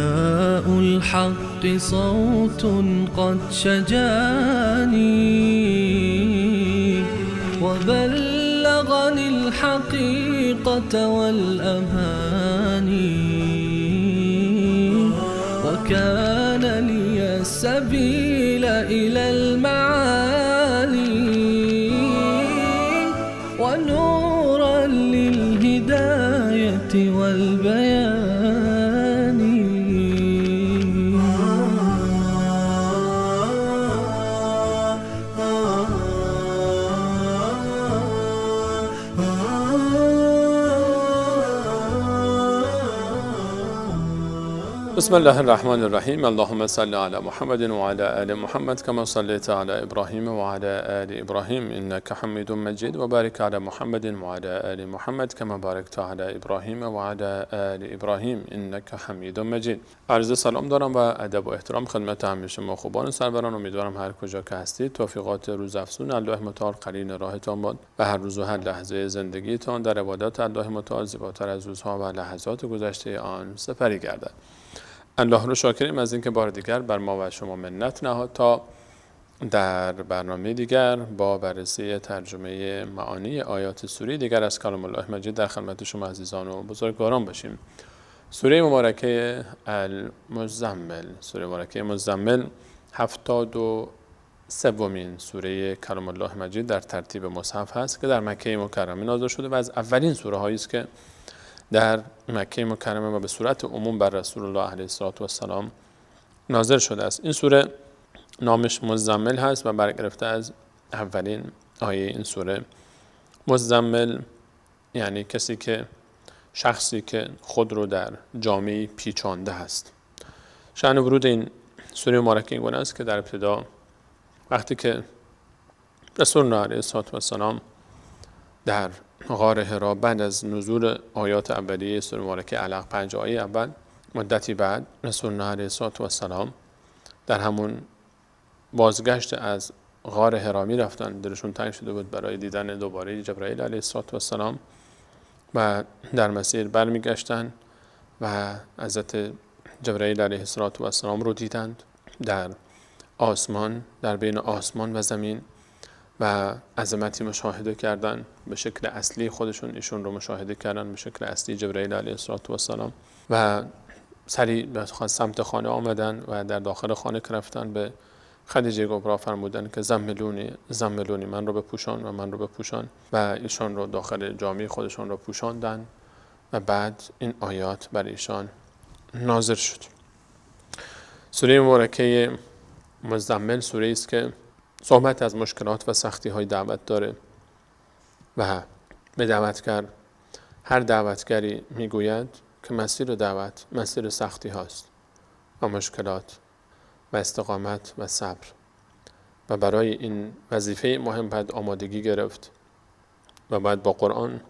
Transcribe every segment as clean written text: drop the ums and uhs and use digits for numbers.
ضياء الحق صوت قد شجاني وبلغني الحقيقة والأماني وكان لي السبيل إلى المعالي ونورا للهداية والبيان. بسم الله الرحمن الرحیم. اللهم صل علی محمد و علی آل محمد کما صلیت علی ابراهیم و علی آل ابراهیم انک حمید مجید و بارک علی محمد و علی آل محمد کما بارکت علی ابراهیم و علی آل ابراهیم انک حمید مجید. عرض سلام دارم و ادب و احترام خدمت همه شما خوبان سروران. امیدوارم هر کجا که هستید توفیقات روز افزون الله متعال قرین راهتان باد و هر روز و هر لحظه زندگیتان در عبادت الله متعال زیباتر از روزها و لحظات گذشته آن سپری گردد. الله رو شاکریم از اینکه بار دیگر بر ما و شما منت نهاد تا در برنامه دیگر با بررسی ترجمه معانی آیات سوره دیگر از کلام الله مجید در خدمت شما عزیزان و بزرگواران باشیم. سوره مبارکه المزمل، سوره مبارکه مزمل 73مین سوره کلام الله مجید در ترتیب مصحف هست که در مکه مکرمه نازل شده و از اولین سوره هایی است که در مکه مکرمه و به صورت عموم بر رسول الله علیه الصلاة والسلام نازل شده است. این سوره نامش مزمل هست و برگرفته از اولین آیه این سوره. مزمل یعنی کسی که، شخصی که خود رو در جامعه پیچانده هست. شأن ورود این سوره مبارکه این گونه است که در ابتدا وقتی که رسول الله علیه الصلاة والسلام در غار حرا بعد از نزول آیات اولیه سوره مبارکه علق 5 آیه اول، مدتی بعد رسول الله علیه الصلاة والسلام در همون بازگشت از غار حرا می رفتن، دلشون تنگ شده بود برای دیدن دوباره جبرائیل علیه الصلاة والسلام و در مسیر برمیگشتن و حضرت جبرائیل علیه الصلاة والسلام رو دیدند در آسمان، در بین آسمان و زمین و عظمتی مشاهده کردن به شکل اصلی خودشون، ایشون رو مشاهده کردن به شکل اصلی جبرائیل علیه الصلاة والسلام و سریع به سمت خانه آمدن و در داخل خانه که رفتن به خدیجه کبرا فرمودن که زملونی زملونی، من رو بپوشان و من رو بپوشان و ایشان رو داخل جامعه خودشان رو پوشاندن و بعد این آیات بر ایشان نازل شد. سوره مبارکه مزمل سوره است که صحبت از مشکلات و سختی های دعوت داره و به دعوتگر، هر دعوتگری میگوید که مسیر دعوت مسیر سختی هاست و مشکلات و استقامت و صبر و برای این وظیفه مهم باید آمادگی گرفت و باید با قرآن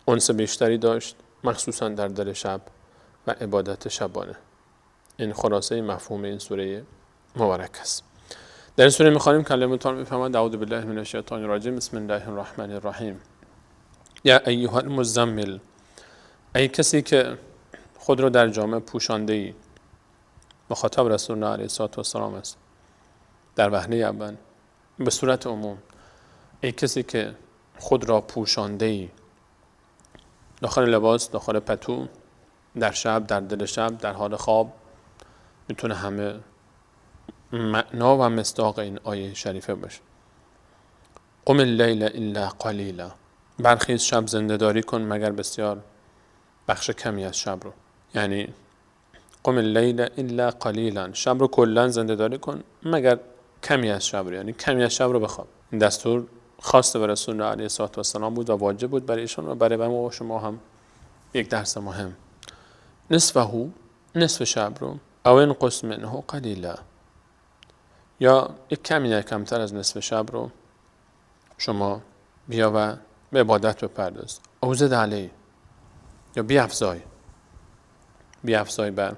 انس بیشتری داشت، مخصوصا در دل شب و عبادت شبانه. این خلاصه مفهوم این سوره مبارک است. در این سوره می‌خوانیم کلمه تعالی می‌فرماید: اعوذ بالله من الشیطان الرجیم، بسم الله الرحمن الرحیم. یا ایها المزمل، ای کسی که خود رو در جامعه پوشانده ای. مخاطب رسول الله علیه الصلاة والسلام است در وهله اول به صورت عموم. ای کسی که خود را پوشانده ای، داخل لباس، داخل پتو، در شب، در دل شب، در حال خواب، میتونه همه معنا و مصداق این آیه شریفه باشه. قم اللیل الا قلیلا، برخیز شب زنده داری کن مگر بسیار بخش کمی از شب رو. یعنی قم اللیل الا قلیلا، شب رو کلا زنده داری کن مگر کمی از شب رو، یعنی کمی از شب رو بخواب. این دستور خاص به رسول الله علیه الصلاة والسلام بود و واجب بود برای ایشان و برای ما و شما هم یک درس مهم. نصفه، نصف شب رو، او انقص منه قلیلا، یا یک کمی یا کمتر از نصف شب رو شما بیا و به عبادت بپرداز. او زد علیه، یا بیافزای، بیافزای بر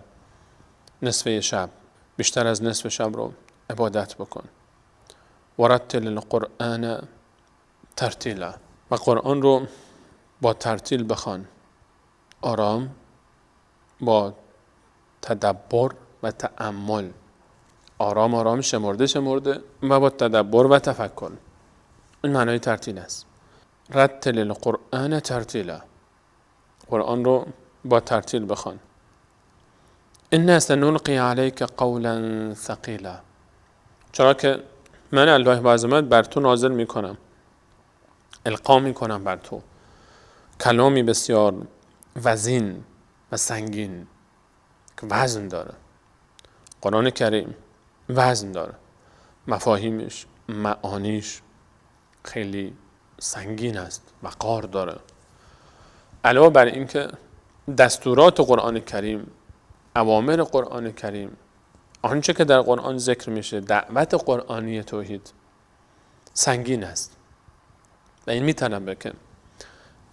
نصف شب، بیشتر از نصف شب رو عبادت بکن. ورتل القرآن ترتیلا، و قرآن رو با ترتیل بخوان، آرام، با تدبر و تأمل، آرام آرام، شمرده شمرده و با تدبر و تفکر. این معنای ترتیل است. رتل القرآن ترتیلا، قرآن رو با ترتیل بخوان. انا سنلقی علیک قولا ثقیلا، چرا که من الله با عظمت بر تو نازل میکنم، القا میکنم بر تو کلامی بسیار وزین و سنگین که وزن داره. قرآن کریم وزن داره، مفاهیمش، معانیش خیلی سنگین است، وقار داره. علاوه بر اینکه دستورات قرآن کریم، اوامر قرآن کریم، آنچه که در قرآن ذکر میشه، دعوت قرآنی توحید سنگین است و این میطلبه که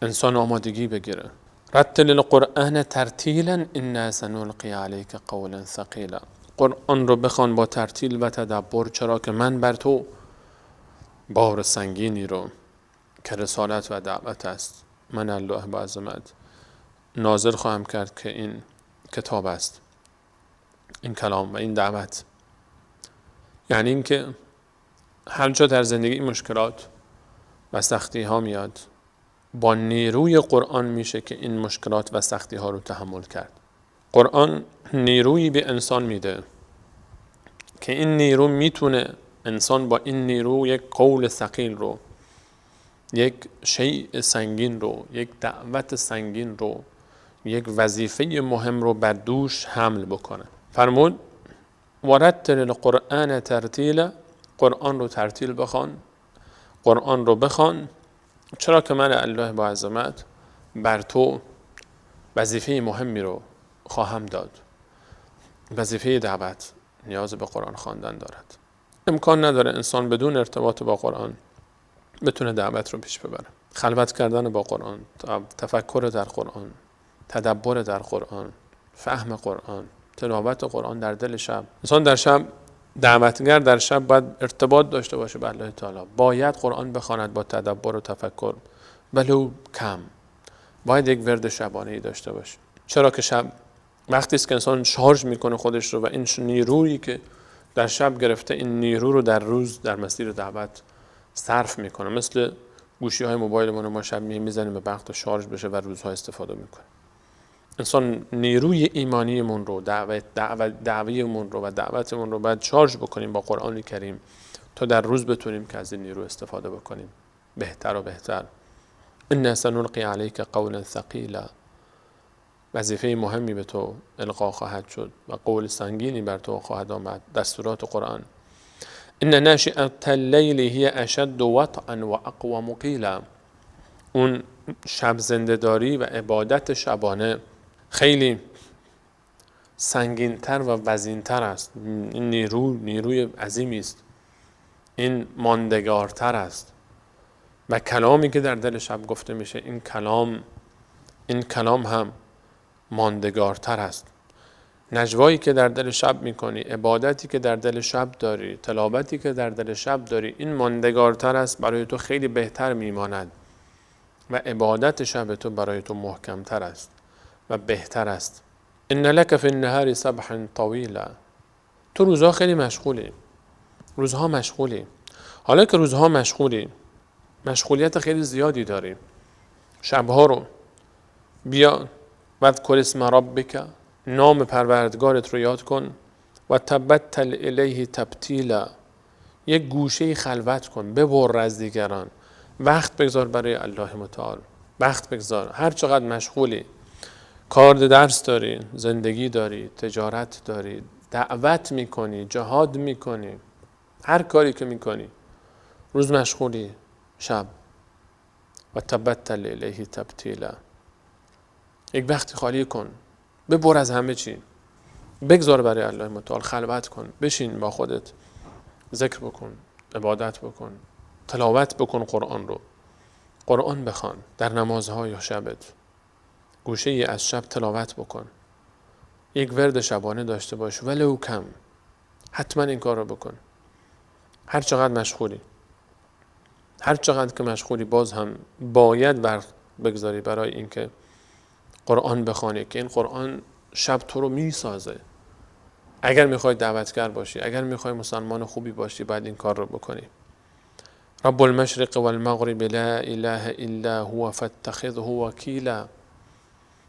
انسان آمادگی بگیره. رتل القرآن ترتیلا انا سنلقی علیک قولا ثقیلا، قرآن رو بخوان با ترتیل و تدبر، چرا که من بر تو بار سنگینی رو که رسالت و دعوت است، من الله با عظمت نازل خواهم کرد که این کتاب است، این کلام و این دعوت. یعنی اینکه هر جا در زندگی مشکلات و سختی ها میاد، با نیروی قرآن میشه که این مشکلات و سختی ها رو تحمل کرد. قرآن نیرویی به انسان میده که این نیرو میتونه انسان با این نیرو یک قول ثقیل رو، یک شیء سنگین رو، یک دعوت سنگین رو، یک وظیفه مهم رو بر دوش حمل بکنه. فرمود ورتل القرآن ترتیلا، قرآن رو ترتیل بخوان، قرآن رو بخوان، چرا که من الله با عظمت بر تو وظیفه مهمی رو خواهم داد. وظیفه دعوت نیاز به قرآن خواندن دارد. امکان نداره انسان بدون ارتباط با قرآن بتونه دعوت رو پیش ببره. خلوت کردن با قرآن، تفکر در قرآن، تدبر در قرآن، فهم قرآن، تلاوت قرآن در دل شب. انسان در شب، دعوتگر در شب باید ارتباط داشته باشه با الله تعالی، باید قرآن بخواند با تدبر و تفکر، ولو کم. باید یک ورد شبانه‌ای داشته باشه، چرا که شب وقتی است که انسان شارژ میکنه خودش رو و این نیرویی که در شب گرفته، این نیرو رو در روز در مسیر دعوت صرف میکنه. مثل گوشی های موبایلمون رو ما شب میزنیم به برق تا شارژ بشه و روزها استفاده میکنه. انسان نیروی ایمانیمون رو، دعویمون رو و دعوتمون رو باید شارژ بکنیم با قرآن کریم تا در روز بتونیم که از این نیرو استفاده بکنیم بهتر و بهتر. انا سنلقی علیک قولا ثقیلا، وظیفه مهمی به تو القا خواهد شد و قول سنگینی بر تو خواهد آمد، دستورات قرآن. ان ناشئة اللیل هی اشد وطئا و اقوم قیلا، اون شب زنده‌داری و عبادت شبانه خیلی سنگینتر و وزینتر است. این نیرو، نیروی عظیمی است، این ماندگارتر است و کلامی که در دل شب گفته میشه، این کلام هم ماندگارتر است. نجوایی که در دل شب میکنی، عبادتی که در دل شب داری، تلاوتی که در دل شب داری، این ماندگارتر است، برای تو خیلی بهتر میماند و عبادت شب تو برای تو محکمتر است و بهتر است. ان لک فی النهار سبحا طویلا، تو روزها خیلی مشغولی، روزها مشغولی. حالا که روزها مشغولی، مشغولیت خیلی زیادی داری، شبها رو بیا واذکر اسم ربک، نام پروردگارت رو یاد کن، و تبتل الیه تبتیلا، یک گوشه خلوت کن، ببر از دیگران، وقت بگذار برای الله متعال، وقت بگذار. هر چقدر مشغولی، کار درس داری، زندگی داری، تجارت داری، دعوت میکنی، جهاد میکنی، هر کاری که میکنی، روز مشغولی، شب و تبتل الیه تبتیلا، یک وقتی خالی کن، ببر از همه چی، بگذار برای الله متعال، خلوت کن، بشین با خودت، ذکر بکن، عبادت بکن، تلاوت بکن قرآن رو، قرآن بخوان در نمازهای شبت، گوشه ای از شب تلاوت بکن، یک ورد شبانه داشته باش ولو کم، حتما این کار رو بکن. هر چقدر مشغولی، هر چقدر که مشغولی، باز هم باید وقت بگذاری برای اینکه قرآن بخوانی، که این قرآن شب تو رو میسازه. اگر میخوای دعوتگر باشی، اگر میخوای مسلمان خوبی باشی، باید این کار رو بکنی. رب المشرق والمغرب لا اله الا هو فاتخذه وکیلا.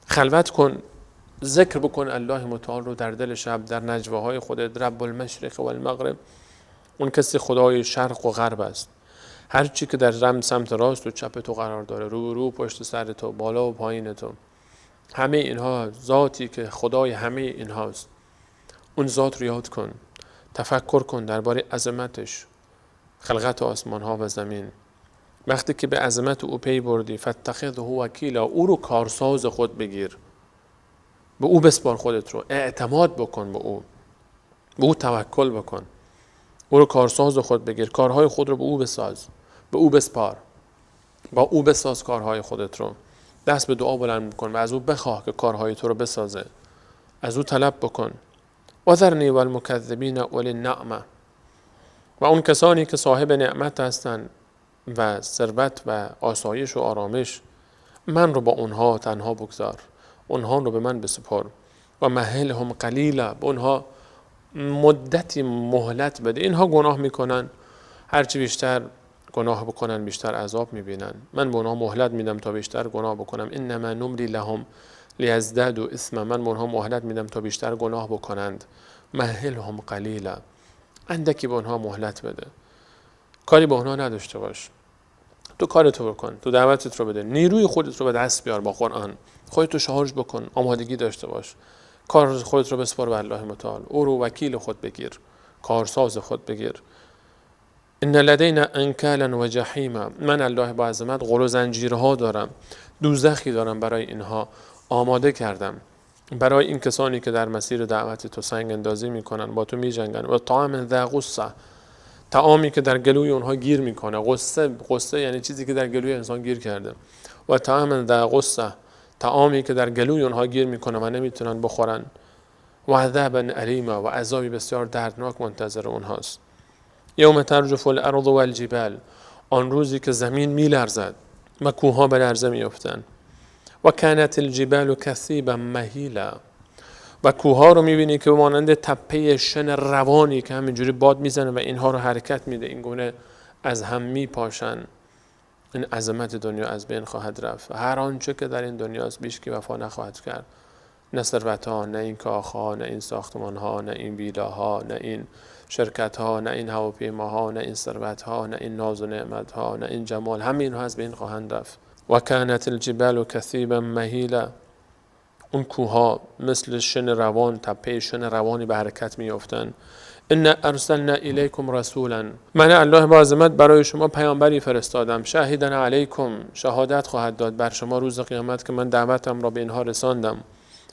خلوت کن، ذکر بکن الله متعال رو در دل شب، در نجواهای خودت. رب المشرق والمغرب، اون کسی خدای شرق و غرب است. هر چی که در رم سمت راست و چپ تو قرار داره، رو رو پشت سر تو، بالا و پایین تو، همه اینها ذاتی که خدای همه اینهاست، اون ذات رو یاد کن، تفکر کن درباره عظمتش، خلقت آسمان ها و زمین. وقتی که به عظمت او پی بردی، فاتخذه وکیلا، او رو کارساز خود بگیر، به او بسپار خودت رو، اعتماد بکن به او، به او توکل بکن، او رو کارساز خود بگیر، کارهای خود رو به او بساز، به او بسپار، با او بساز کارهای خودت رو. دست به دعا بلند بکن و از او بخواه که کارهای تو رو بسازه، از او طلب بکن. وذرنی والمکذبین اولی النعمه، و اون کسانی که صاحب نعمت هستند و ثروت و آسایش و آرامش، من رو با اونها تنها بگذار، اونها رو به من بسپار. و مهلهم قلیلا، به اونها مدتی مهلت بده. اینها گناه میکنن، هرچی بیشتر گناه بکنن بیشتر عذاب میبینن. من به اونها مهلت میدم تا بیشتر گناه بکنم. انما نملی لهم لیزدادوا اثما، من به اونها مهلت میدم تا بیشتر گناه بکنند. مهلهم قلیلا، اندکی به اونها مهلت بده، کاری به اونها نداشته باش، تو کارتو بکن، تو دعوتت رو بده، نیروی خودت رو به دست بیار با قرآن، خودت رو شارژ بکن، آمادگی داشته باش، کار خودت رو بسپار به الله متعال، او رو وکیل خود بگیر، کارساز خود بگیر. ان لدینا انکالا و جحیما، من الله با عظمت غل و زنجیرها دارم، دوزخی دارم برای اینها آماده کردم، برای این کسانی که در مسیر دعوت تو سنگ اندازی میکنن، با تو میجنگن. و طعام ذا غصه، طعامی که در گلوی اونها گیر میکنه. غصه، غصه یعنی چیزی که در گلوی انسان گیر کرده. و طعام ذا غصه، طعامی که در گلوی اونها گیر میکنه و نمیتونن بخورن. و عذابا الیما، و عذابی بسیار دردناک منتظر اونهاست. یوم ترجف الارض والجبال، آن روزی که زمین میلرزد و کوهها به لرزه میافتند. و کانت الجبال کثیبا مهیلا، و کوهها رو میبینی که مانند تپه شن روانی که همینجوری باد میزنه و اینها رو حرکت میده، این گونه از هم میپاشن. این عظمت دنیا از بین خواهد رفت. هر آنچه که در این دنیاست بیش که وفا نخواهد کرد، نه ثروت‌ها، نه این کاخ‌ها، نه این ساختمان‌ها، نه این ویلاها، نه این شرکت‌ها، نه این هواپیماها، نه این ثروت‌ها، نه این ناز و نعمت‌ها، نه این جمال، همه اینها از بین خواهند رفت. و کانت الجبال کثیبا مهیلا، اون کوه‌ها مثل شن روان، تپه شن روانی به حرکت می‌افتند. ان ارسلنا الیکم رسولا، من الله با عظمت برای شما پیامبری فرستادم، شاهدا علیکم، شهادت خواهد داد بر شما روز قیامت که من دعوتم را به اینها رساندم.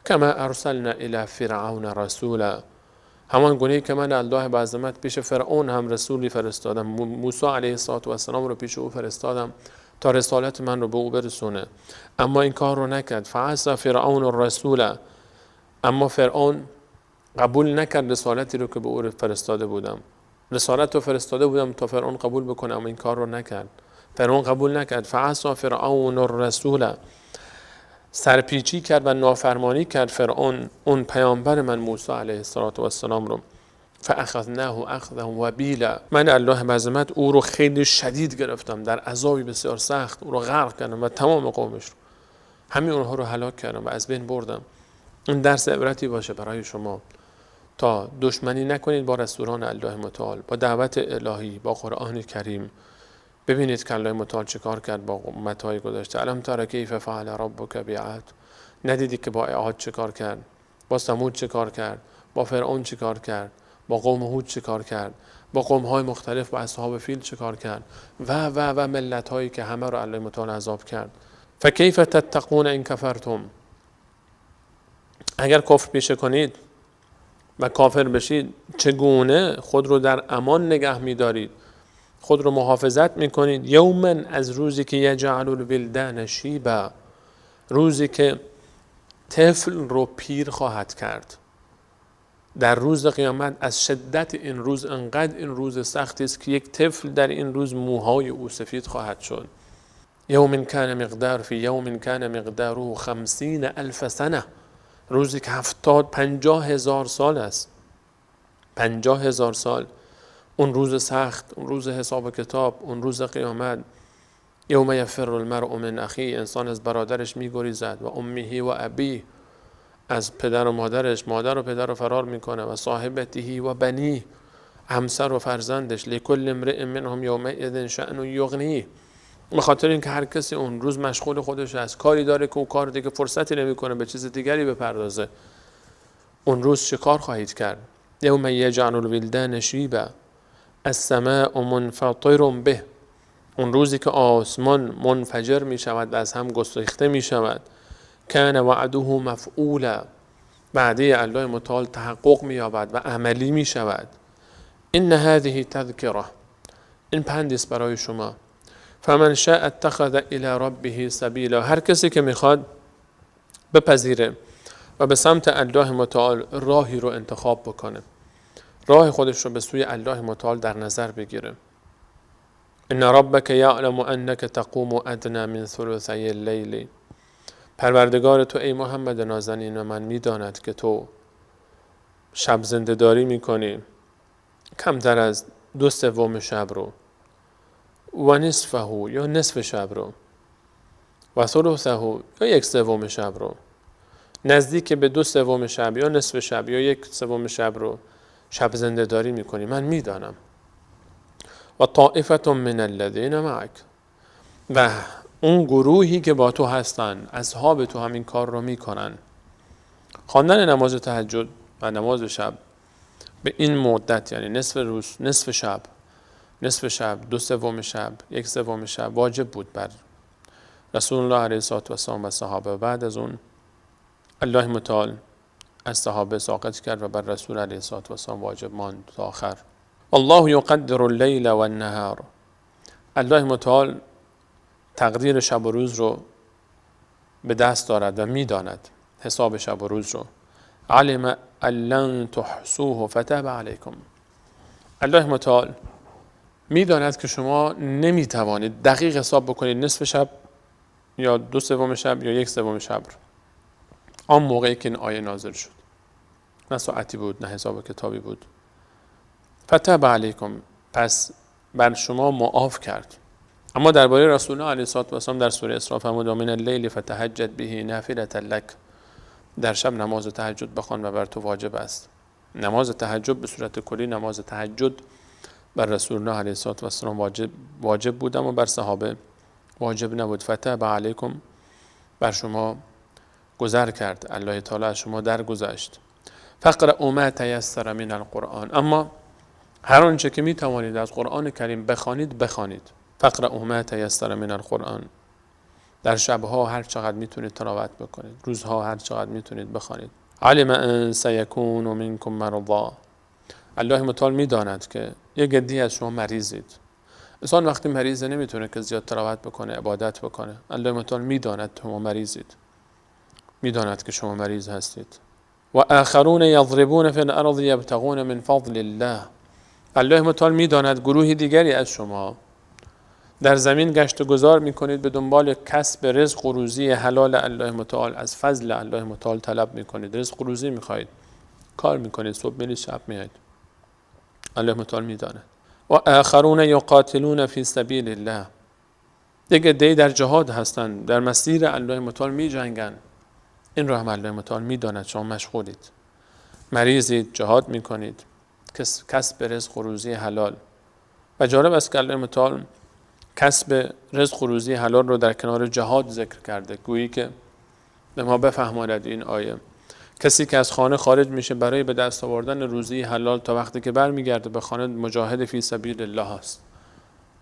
کما ارسلنا الی فرعون رسولا، همان گونه که من الله با عظمت پیش فرعون هم رسولی فرستادم، موسی علیه السلام رو پیش او فرستادم تا رسالت من رو به او برسونه، اما این کار رو نکرد. فعصى فرعون الرسول، اما فرعون قبول نکرد رسالتی رو که به او فرستاده بودم. رسالت رو فرستاده بودم تا فرعون قبول بکنه، اما این کار رو نکرد. فرعون قبول نکرد. فعصى فرعون الرسول، سرپیچی کرد و نافرمانی کرد فرعون اون پیامبر من موسی علیه السلام رو. فاخذناه اخذا وبیلا، من الله به عظمت او رو خیلی شدید گرفتم، در عذابی بسیار سخت او رو غرق کردم و تمام قومش رو، همین اونها رو هلاک کردم و از بین بردم. این درس عبرتی باشه برای شما تا دشمنی نکنید با رسولان الله متعال، با دعوت الهی، با قرآن کریم. ببینید که الله متعال چه کار کرد با امت‌های گذشته. الم تر کیف فعل ربک بعاد، ندیدی که با عاد چه کار کرد، با ثمود چه کار کرد، با فرعون چه کار کرد، با قوم هود چه کار کرد، با قوم‌های مختلف، با اصحاب فیل چه کار کرد و و و ملت‌هایی که همه رو الله متعال عذاب کرد. فکیف تتقون ان کفرتم، اگر کفر پیشه کنید و کافر بشید چگونه خود رو در امان نگه می‌دارید، خود رو محافظت می‌کنید. یوما، از روزی که یجعل الولدان شیبا، روزی که طفل رو پیر خواهد کرد. در روز قیامت از شدت این روز، انقدر این روز سختی است که یک طفل در این روز موهای او سفید خواهد شد. یوم کان مقدار فی یوم کان مقداره 50,000 سنه، روزی که 70-50 هزار سال است، 50,000 سال. اون روز سخت، اون روز حساب و کتاب، اون روز قیامت. یوم یفر المرء من اخیه، انسان از برادرش میگریزد، و امه و ابیه، از پدر و مادرش، مادر و پدر رو فرار میکنه، و صاحبته و بنیه، همسر و فرزندش. لکل امرئ منهم یومئذ شأن یغنیه، به خاطر اینکه هر کسی اون روز مشغول خودش است، کاری داره که اون کار دیگه فرصتی نمیکنه به چیز دیگری بپردازه. اون روز چه کار خواهید کرد؟ یوم یجعل الولدان شیبا السماء منفطر به، اون روزی که آسمان منفجر می شود و از هم گسیخته می شود. کان وعده مفعولا، وعده الله متعال تحقق می یابد و عملی می شود. ان هذه تذکره، این پندی است برای شما. فمن شاء اتخذ الى ربه سبیلا، هر کسی که میخواد بپذیره و به سمت الله متعال راهی رو انتخاب بکنه، راه خودش رو به سوی الله متعال در نظر بگیره. ان ربک یعلم انک تقوم ادنی من ثلثی اللیل، پروردگار تو ای محمد نازنین من میداند که تو شب زنده داری میکنی کمتر از 2/3 شب رو، و نصفه یا نصف شب رو، و ثلثه یا 1/3 شب رو، نزدیک به 2/3 شب یا نصف شب یا 1/3 شب رو شب زنده داری میکنی، من میدانم. و طائفة من الذین معک، و اون گروهی که با تو هستن، اصحاب تو هم این کار رو میکنن. خواندن نماز تهجد و نماز شب به این مدت، یعنی نصف روز، نصف شب، نصف شب، 2/3 شب، 1/3 شب، واجب بود بر رسول الله علیه الصلاة والسلام و صحابه. بعد از اون الله متعال از صحابه ساقط کرد و بر رسول علیه الصلاة والسلام واجب ماند تا آخر. الله یقدر اللیل و النهار، الله متعال تقدیر شب و روز رو به دست دارد و میداند حساب شب و روز رو. علم ان لن تحصوه فتاب علیکم، الله متعال میداند که شما نمیتوانید دقیق حساب بکنید نصف شب یا 2/3 شب یا 1/3 شب رو. آن موقعی که این آیه نازل شد نه ساعتی بود نه حساب کتابی بود. فتاب علیکم، پس بر شما معاف کرد. اما درباره رسول الله علیه الصلاة والسلام در سوره اسراء فرمود من اللیل فتهجد به نافلة لک، در شب نماز تهجد بخوان و بر تو واجب است. نماز تهجد به صورت کلی، نماز تهجد بر رسول الله علیه الصلاة والسلام واجب بود، اما بر صحابه واجب نبود. فتاب علیکم، بر شما گذر کرد، الله تعالی از شما درگذشت. فاقرؤوا ما تیسر من القرآن، اما هر آنچه که می توانید از قرآن کریم بخوانید بخوانید. فاقرؤوا ما تیسر من القرآن، در شبها هر چقدر میتونید تلاوت بکنید، روزها هر چقدر میتونید بخوانید. علم ان سیکون منکم مرضا، الله متعال میداند که یک عده‌ای از شما مریضید. انسان وقتی مریضه نمیتونه که زیاد تلاوت بکنه، عبادت بکنه. الله متعال میداند شما مریضید، میداند که شما مریض هستید. و آخرون یضربون فی الارض یبتغون من فضل الله، الله متعال میداند گروه دیگری از شما در زمین گشت و گذار میکنید به دنبال کسب رزق و روزی حلال الله متعال، از فضل الله متعال طلب میکنید، رزق و روزی میخواهید، کار میکنید، صبح میرید شب میایید. الله متعال میداند. و آخرون یقاتلون فی سبیل الله، یک عده‌ای در جهاد هستند، در مسیر الله متعال میجنگن. این رو هم الله متعال میداند شما مشغولید، مریضید، جهاد میکنید، کسب رزق و روزی حلال. و جالب است که الله متعال کسب رزق و روزی حلال رو در کنار جهاد ذکر کرده، گویی که به ما بفهماند این آیه کسی که از خانه خارج میشه برای به دست آوردن روزی حلال تا وقتی که برمیگرده به خانه مجاهد فی سبیل الله است.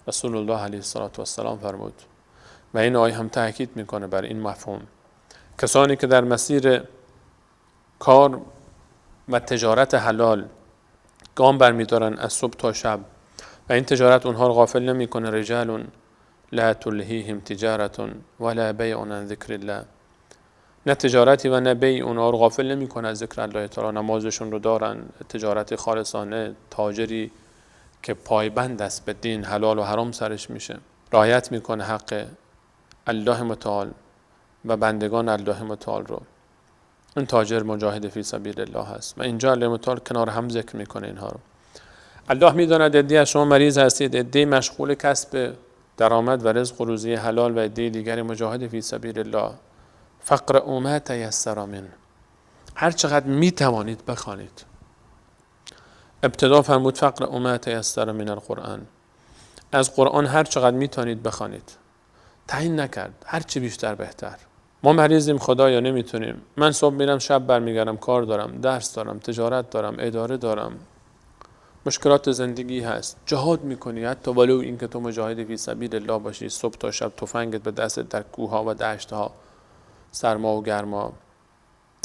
رسول الله علیه الصلاة والسلام فرمود و این آیه هم تاکید میکنه بر این مفهوم، کسانی که در مسیر کار و تجارت حلال گام برمیدارن از صبح تا شب و این تجارت اونها رو غافل نمیکنه، رجال لا تلهیهم تجارت ولا بیع عن ذکر الله، نه تجارتی و نه بیع اونها رو غافل نمیکنه از ذکر الله تعالی، نمازشون رو دارن، تجارت خالصانه، تاجری که پایبند است به دین، حلال و حرام سرش میشه، رعایت میکنه حق الله متعال و بندگان الله متعال رو. این تاجر مجاهد فی سبیل الله هست. و اینجا الله متعال کنار هم ذکر میکنه اینها رو. الله میداند عده‌ای از شما مریض هستید، عده‌ای مشغول کسب درآمد و رزق و روزی حلال و عده دیگری مجاهد فی سبیل الله. فاقرؤوا ما تیسر منه، هر چقدر میتوانید بخوانید. ابتدا فرمود فاقرؤوا ما تیسر من القرآن، از قرآن هر چقدر میتونید بخوانید. تعیین نکرد، هر چی بیشتر بهتر. ما مریضیم خدایا نمیتونیم، من صبح میرم شب برمیگردم، کار دارم، درس دارم، تجارت دارم، اداره دارم، مشکلات زندگی هست. جهاد میکنی حتی ولو اینکه تو مجاهد فی سبیل الله باشی، صبح تا شب تفنگت به دستت در کوه‌ها و دشت‌ها، سرما و گرما،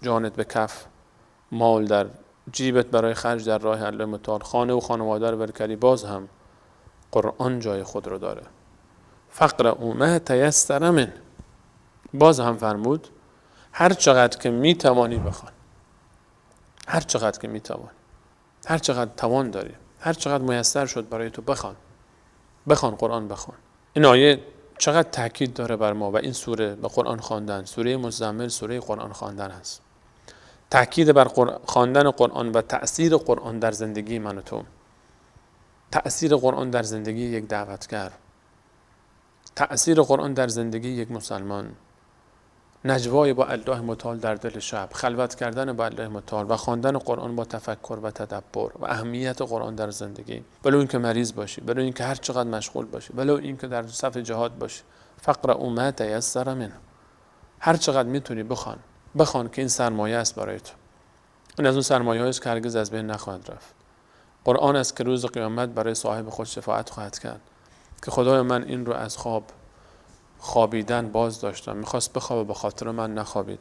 جانت به کف، مال در جیبت برای خرج در راه الله متعال، خانه و خانواده رو ول کردی، باز هم قرآن جای خود رو داره. فاقرؤوا ما تیسر منه، باز هم فرمود هر چقدر که میتوانی بخوان، هر چقدر که میتوانی، هر چقدر توان داری، هر چقدر میسر شد برای تو بخوان، بخوان قرآن بخوان. این آیه چقدر تاکید داره بر ما و این سوره به قرآن خواندن، سوره مزمل سوره قرآن خواندن هست. تاکید بر خواندن قرآن و تأثیر قرآن در زندگی من و تو، تأثیر قرآن در زندگی یک دعوتگر، تأثیر قرآن در زندگی یک مسلمان، نجوای با الله متعال در دل شب، خلوت کردن با الله متعال و خواندن قرآن با تفکر و تدبر و اهمیت قرآن در زندگی، ولو اینکه مریض باشی، ولو اینکه هر چقدر مشغول باشی، ولو اینکه در صف جهاد باشی. فاقرؤوا ما تیسر منه، هر چقدر میتونی بخوان، بخوان که این سرمایه است برای تو. این از اون سرمایه است که هرگز از بین نخواهد رفت. قرآن است که روز قیامت برای صاحب خود شفاعت خواهد کرد که خدای من این رو از خواب خوابیدن باز داشتم، میخواست بخوابه، به خاطر من نخوابید.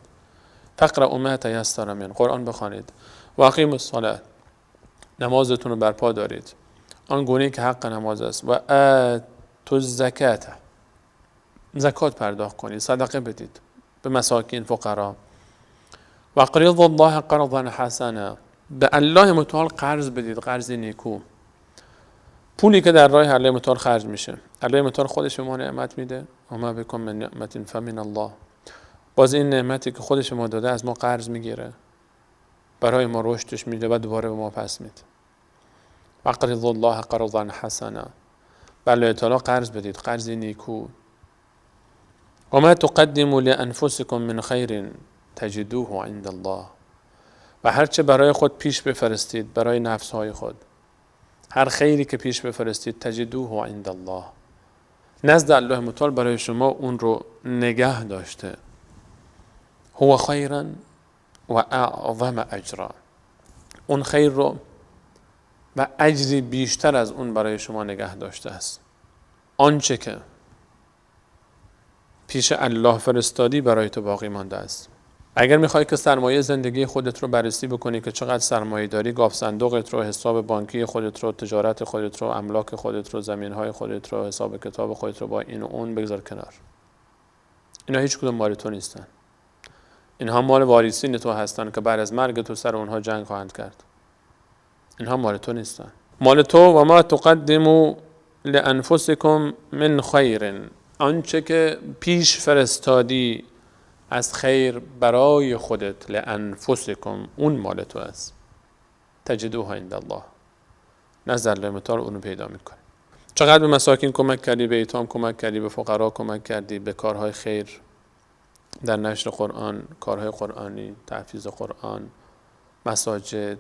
فاقرؤوا ما تیسر منه، قرآن بخوانید. و اقیموا الصلاة، نمازتون رو برپا دارید آن گونه که حق نماز است. و آتوا الزکات، زکات پرداخت کنید، صدقه بدید به مساکین، فقرا. و اقرضوا الله قرضا حسنا، به الله متعال قرض بدید، قرض نیکو. پولی که در راه الله متعال خرج میشه، الله متعال خودش به ما نعمت میده، و ما بكم من نعمت فمن الله. باز این نعمتی که خودش ما داده از ما قرض میگیره، برای ما رشدش میده و دوباره به ما پس میده. اقرضوا الله قرضا حسنا، به الله تعالی قرض بدید، قرض نیکو. و ما تقدموا لانفسکم من خیر تجدوه عند الله، و هرچه برای خود پیش بفرستید، برای نفسهای خود، هر خیری که پیش بفرستید، تجدوه عند الله، نزد الله متعال برای شما اون رو نگه داشته. هو خیرا و اعظم اجرا، اون خیر رو و اجری بیشتر از اون برای شما نگه داشته است. آنچه که پیش الله فرستادی برای تو باقی مانده است. اگر میخوای که سرمایه زندگی خودت رو بررسی بکنی که چقدر سرمایه داری، گاف صندوقت رو، حساب بانکی خودت رو، تجارت خودت رو، املاک خودت رو، زمینهای خودت رو، حساب کتاب خودت رو با این و اون بگذار کنار. اینا هیچ کدوم مال تو نیستن. اینها مال وارثین تو هستن که بعد از مرگ تو سر اونها جنگ خواهند کرد. اینها مال تو نیستن. مال تو و ما تقدموا لانفسکم من خیر، آنچه که پیش فرستادی از خیر برای خودت، لانفسکم، اون مال تو است. تجدوها عند الله، نزد الله متعال اونو پیدا میکنی. چقدر به مساکین کمک کردی، به ایتام کمک کردی، به فقرا کمک کردی، به کارهای خیر در نشر قرآن، کارهای قرآنی، تحفیظ قرآن، مساجد،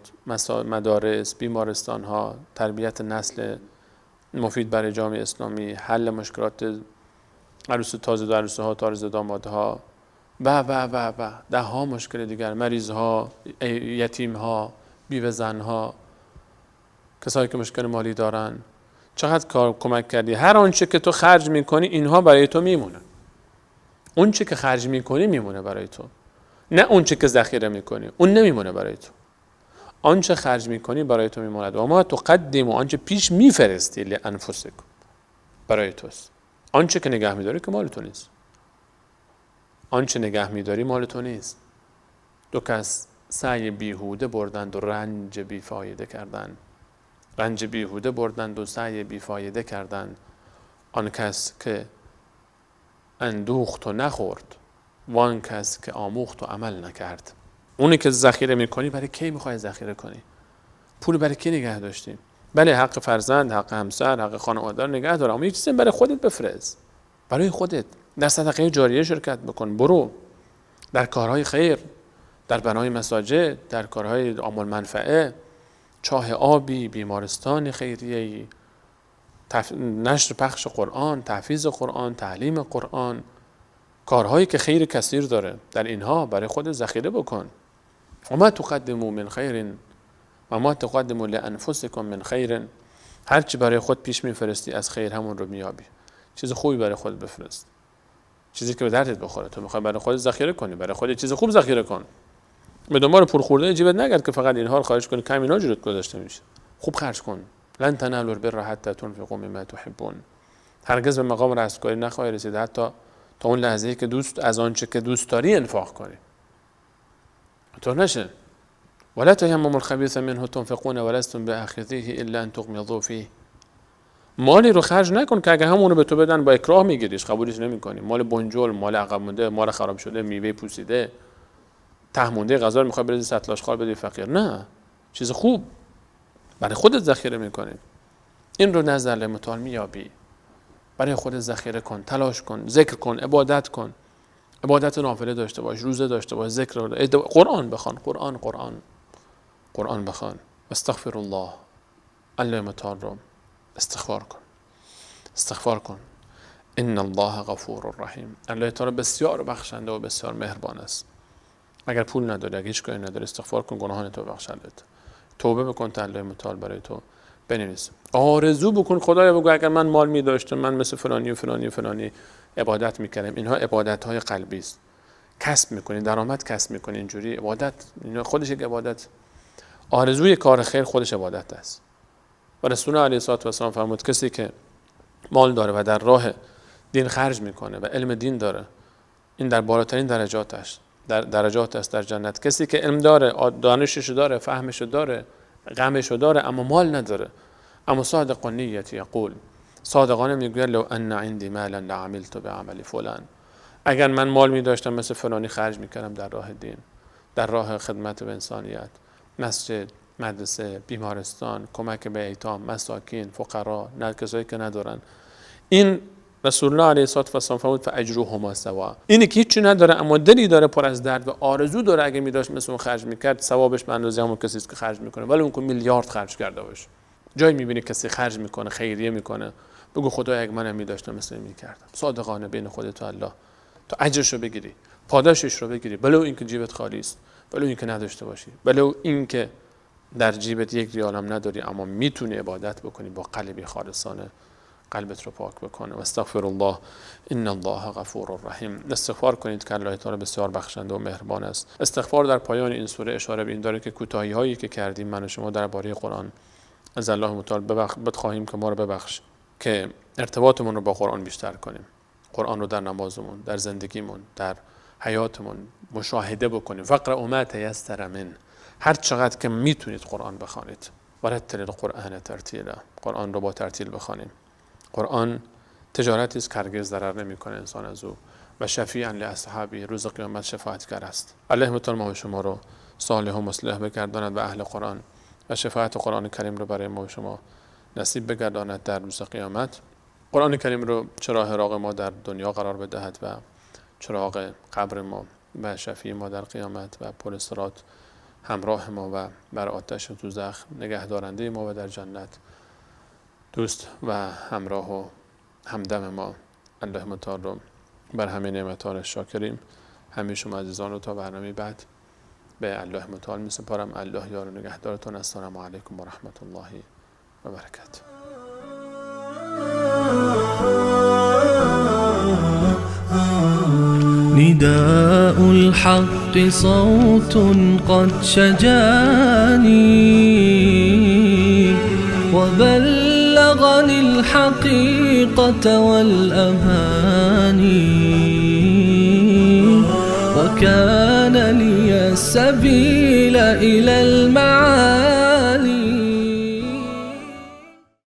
مدارس، بیمارستان ها، تربیت نسل مفید برای جامعه اسلامی، حل مشکلات عروس تازه و عروسه ها، تازه دامادها و و و و ده ها مشکل دیگر، مریض ها، یتیم ها، بیوه زن ها، کسایی که مشکل مالی دارن، چقدر کار کمک کردی. هر آنچه که تو خرج میکنی اینها برای تو میمونه. اون چه که خرج میکنی میمونه برای تو، نه اون چه که ذخیره میکنی، اون نمیمونه برای تو. آنچه خرج میکنی برای تو میموند. و ما تقدم، آنچه پیش میفرستی، لانفسکم، برای توست. آنچه که نگه میداری که مال تو نیست. آنچه نگه میداری مال تو نیست. دو کس سعی بیهوده بردند و رنج بیفایده کردند. رنج بیهوده بردند و سعی بیفایده کردند. آن کس که اندوخت و نخورد، وان کس که آموخت و عمل نکرد. اونی که ذخیره میکنی برای کی میخوای ذخیره کنی؟ پول برای کی نگه داشتی؟ بله حق فرزند، حق همسر، حق خانواده رو نگه دار، اما یه چیزی برای خودت بفرست، برای خودت. در صدقه جاریه شرکت بکن، برو در کارهای خیر، در بنای مساجد، در کارهای عام المنفعه، چاه آبی، بیمارستان خیریه‌ای، نشر پخش قرآن، تحفیظ قرآن، تعلیم قرآن، کارهایی که خیر کثیر داره، در اینها برای خود ذخیره بکن. و ما تقدموا من خیر و ما تقدموا لانفسکم من خیر، هر چی برای خود پیش میفرستی از خیر همون رو میابی. چیز خوبی برای خود بفرست، چیزی که به دردت بخوره. تو میخوای برای خود ذخیره کنی، برای خود چیز خوب ذخیره کن. به دنبال پول خوردن جیبت نگرد که فقط اینها رو خارج کنی، کم اینا جورت گذاشته میشه. خوب خرج کن. لن تنالوا البر حتی تنفقوا مما تحبون. هرگز به مقام رستگاری نخواهی رسید حتی تا اون لحظه‌ای که دوست از آنچه که دوست داری انفاق کنی. طور نشه. ولا تيمموا الخبيث منه تنفقون ولستم بآخذيه الا ان تغمضوا فيه. مالی رو خرج نکن که اگه همونو به تو بدن با اکراه میگیریش، قبولش نمیکنی. مال بنجل، مال عقب مونده، مال خراب شده، میوه پوسیده، ته مونده غذا رو میخوای بریزی سطل آشغال بدی فقیر. نه، چیز خوب برای خودت ذخیره میکنی. این رو نزد الله متعال میابی. برای خودت ذخیره کن، تلاش کن، ذکر کن، عبادت کن. عبادت نافله داشته باش، روزه داشته باش، ذکر، قرآن بخوان، قرآن قرآن قرآن بخوان. استغفر الله، الله متعال رو استغفار کن، استغفار کن. ان الله غفور رحیم. الله تعالی بسیار بخشنده و بسیار مهربان است. اگر پول نداری، اگر هیچ کاری نداری، استغفار کن، گناهان تو بخشندت. توبه بکن تا الله متعال برای تو بنویس. آرزو بکن، خدایا بگو اگر من مال می داشتم من مثل فلانی و فلانی و فلانی عبادت میکردم. اینها عبادت های قلبی است. کسب میکنی، درآمد کسب میکنی، اینجوری عبادت، اینا خودش یک عبادت. آرزوی کار خیر خودش عبادت است. و رسول الله علیه الصلاة والسلام فرمود کسی که مال داره و در راه دین خرج میکنه و علم دین داره، این در بالاترین درجاتش، در درجات است در جنت. کسی که علم داره، دانشش داره، فهمش داره، غمش داره، اما مال نداره، اما صادق النیت یقول، صادقانه میگوید لو ان عندی مالا لعملت بعمل فلان. اگر من مال می داشتم مثل فلانی خرج میکردم در راه دین، در راه خدمت به انسانیت، مسجد، مدرسه، بیمارستان، کمک به ایتام، مساکین، فقرا، نه کسایی که ندارن. این رسول الله علیه الصلاة والسلام فرمود فاجرهما سوا. اینی که هیچی نداره اما دلی داره پر از درد و آرزو داره اگه میداشت مثل اون خرج میکرد، ثوابش به اندازه همون کسی است که خرج میکنه، ولی اون که میلیارد خرج کرده باشه. جایی میبینی کسی خرج میکنه، خیریه میکنه، بگو خدایا اگه منم میداشتم مثل این میکردم. صادقانه بین خودت و الله تو اجرش رو بگیری، پاداشش رو بگیری، ولو اینکه جیبت خالی است، ولو اینکه نداشته باشی، ولو اینکه در جیبت یک ریال هم نداری، اما میتونی عبادت بکنی با قلبی خالصانه، قلبت رو پاک بکنه. و استغفر الله ان الله غفور رحیم. استغفار کنید که الله تعالی بسیار بخشنده و مهربان است. استغفار در پایان این سوره اشاره به این داره که کوتاهی هایی که کردیم من و شما درباره قرآن، از الله متعال بخواهیم که ما رو ببخش، که ارتباطمون رو با قرآن بیشتر کنیم، قرآن رو در نمازمون، در زندگیمون، در حیاتمون مشاهده بکنیم. فقرأوا ما تیسر من، هر چقدر که میتونید قرآن بخوانید. ورتل القرآن ترتیلا، قرآن رو با ترتیل بخوانیم. قرآن تجارتی است که هرگز ضرر نمیکنه انسان از او، و شفیعا لاصحابه، روز قیامت شفاعتگر است. الله متعال ما و شما رو صالح و مصلح بگرداند و اهل قرآن و شفاعت قرآن کریم رو برای ما و شما نصیب بگرداند در روز قیامت. قرآن کریم رو چراغ راغ ما در دنیا قرار بدهد و چراغ قبر ما و شفیع ما در قیامت و پل صراط همراه ما و بر آتش دوزخ نگهدارنده ما و در جنت دوست و همراه و همدم ما. الله متعال رو بر همه نعمتان شاکریم. همه شما عزیزان رو تا برنامه بعد به الله متعال می سپارم. الله یار و نگهدارتون. السلام علیکم و رحمت الله و برکاته. نداء الحق صوت قد شجاني وبلغني الحقيقة والأماني وكان لي السبيل إلى المعاني.